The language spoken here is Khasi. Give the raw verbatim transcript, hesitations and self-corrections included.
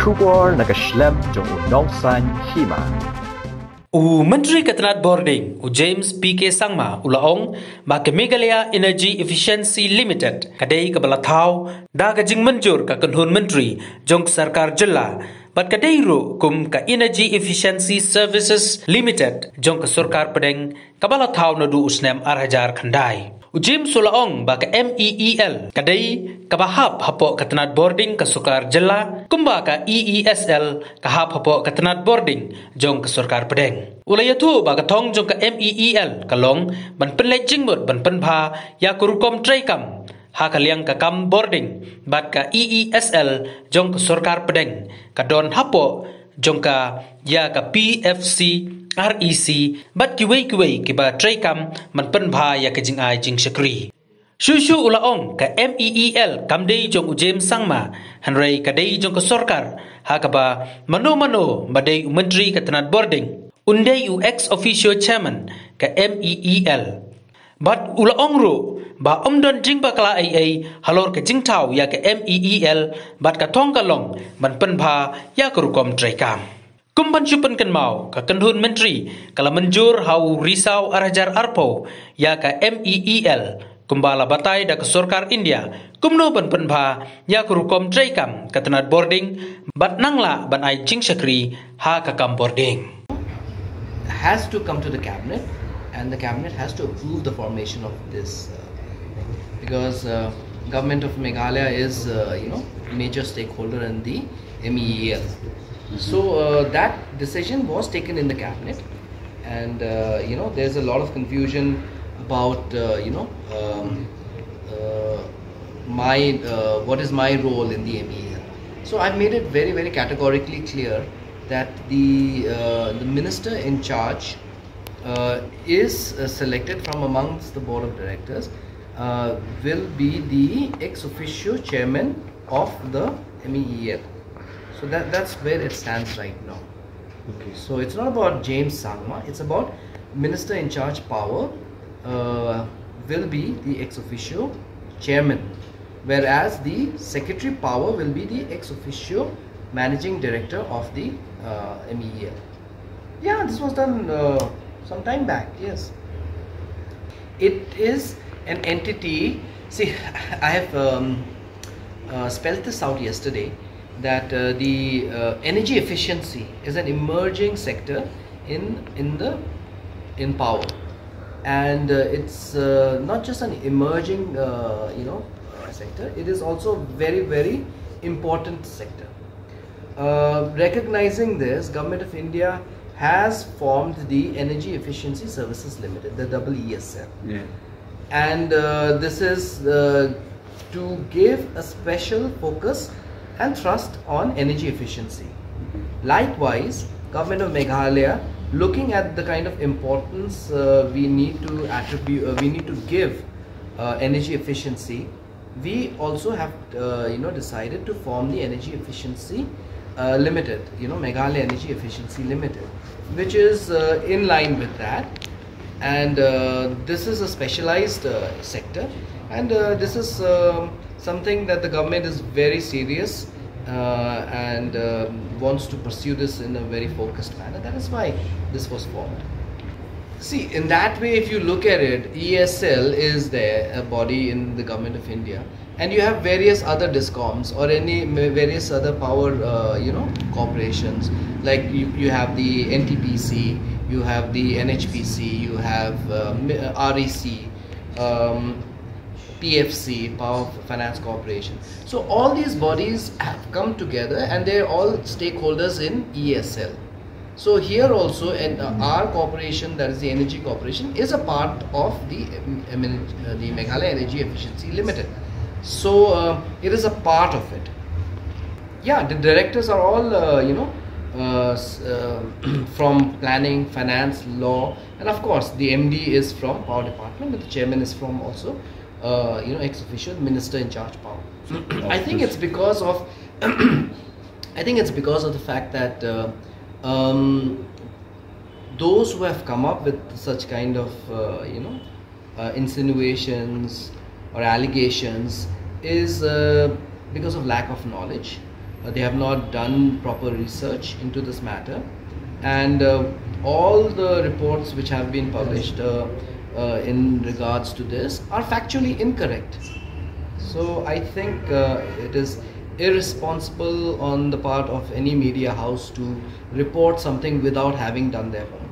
Khubor na ka shlem jong u Nongsaiñ Hima. U Myntri ka tnat bording, u James P K Sangma, u la ong ba ka Meghalaya Energy Efficiency Limited ka dei kaba la thaw da ka jingmynjur ka kynhun myntri jong ka sorkar jylla, bad ka dei ruh kum ka Energy Efficiency Services Limited jong ka sorkar pdeng, kaba la thaw naduh u snem ar hajar khyndai. U James u la ong ba ka M E E L ka dei kaba hap hapoh ka tnat bording ka sorkar jylla, kumba ka E E S L ka hap hapoh ka tnat bording jong ka sorkar pdeng. U la ïathuh ba ka thong jong ka M E E L ka long ban pynleit jingmut ban pynbha ïa ka rukom treikam ha ka liang ka kam bording, bad ka E E S L jong ka sorkar pdeng ka don hapoh jong ka ïa ka P F C, R E C, bad kiwei kiwei kiba treikam ban pynbha ïa ka jingai jingshakri. Shuh shuh u la ong ka M E E L kam dei jong u James Sangma, hynrei ka dei jong ka sorkar, ha kaba mano mano ba dei u myntri ka tnat bording un dei u ex officio chairman ka M E E L. Bad u la ong ruh ba ym don jingbakla ei ei halor ka jingthaw ïa ka M E E L, bad ka thong ka long ban pynbha ïa ka rukom treikam. Kum ban shu pynkynmaw, ka kynhun myntri ka la mynjur ha u Risaw ar hajar arphew ïa ka M E E L, kumba la batai da ka sorkar India kumno ban pynbha ïa ka rukom treikam ka tnat bording, bad nang lah ban ai jingshakri ha ka kam bording. Has to come to the cabinet, and the cabinet has to approve the formation of this, uh, because uh, government of Meghalaya is, uh, you know, major stakeholder in the M E E L. So uh, that decision was taken in the cabinet, and uh, you know, there's a lot of confusion about, uh, you know, um, uh, my uh, what is my role in the M E E L. So I've made it very, very categorically clear that the uh, the minister in charge uh, is uh, selected from amongst the board of directors, uh, will be the ex officio chairman of the M E E L. So that that's where it stands right now. Okay. So it's not about James Sangma. It's about minister in charge power uh, will be the ex officio chairman, whereas the secretary power will be the ex officio managing director of the uh, M E E L. Yeah, this was done uh, some time back, yes. It is an entity. See, I have um, uh, spelled this out yesterday that uh, the uh, energy efficiency is an emerging sector in in the in power, and uh, it's uh, not just an emerging uh, you know uh, sector. It is also very, very important sector. Uh, recognizing this, Government of India has formed the Energy Efficiency Services Limited, the double E S L. Yeah. And uh, this is uh, to give a special focus and thrust on energy efficiency. Likewise, Government of Meghalaya, looking at the kind of importance uh, we need to attribute, uh, we need to give uh, energy efficiency, we also have uh, you know decided to form the Energy Efficiency uh, Limited, you know, Meghalaya Energy Efficiency Limited, which is uh, in line with that. And uh, this is a specialized uh, sector, and uh, this is um something that the government is very serious uh, and um wants to pursue this in a very focused manner. That is why this was formed. See, in that way, if you look at it, E S L is there, a body in the Government of India, and you have various other discoms or any various other power, uh, you know, corporations. Like you, you have the N T P C, you have the N H P C, you have uh, REC, um, P F C, Power Finance Corporation. So all these bodies have come together, and they're all stakeholders in E S L. So here also, and uh, our corporation, that is the Energy Corporation, is a part of the um, uh, the Meghalaya Energy Efficiency Limited. So uh, it is a part of it. Yeah, the directors are all uh, you know uh, uh, from planning, finance, law, and of course the M D is from power department, but the chairman is from also uh, you know ex officio, the minister in charge power. I think it's because of I think it's because of the fact that uh, um, those who have come up with such kind of uh, you know uh, insinuations or allegations is uh, because of lack of knowledge, Uh, they have not done proper research into this matter, and uh, all the reports which have been published uh, uh, in regards to this are factually incorrect. So I think uh, it is irresponsible on the part of any media house to report something without having done their homework.